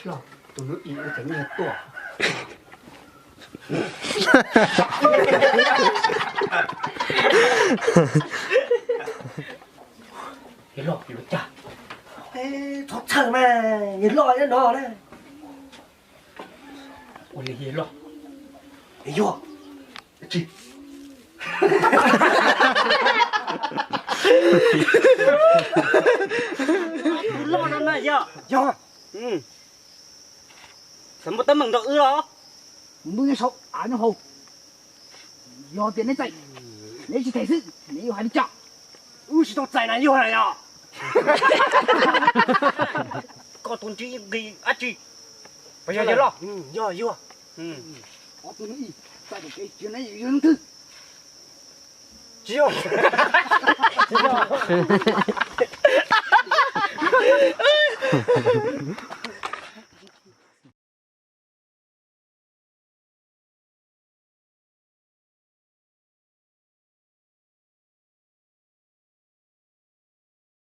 Tus hnub ib ua tseem nyuag tuaj. Yawg loj, yawg loj cas? Txhob txhawj mas, yawg loj nyob no na. Ua li yawg loj. Yawg, tsis, yawg loj no na yog. Yog. Xav muaj teeb meem nrog wb los? Kuv ntuj nyob saud, av nyob hauv. Yog tias neb txais, neb tsis them xwb, neb yuav hais li cas? Wb tsis tau txais na yog na yog. Koj tus ntsej nqis dab tsi? Puas yog yawg loj? Yog yog. Ob tug hnub ib txais tom kev tsis yog neb yuav yog leej twg? Tsis yog.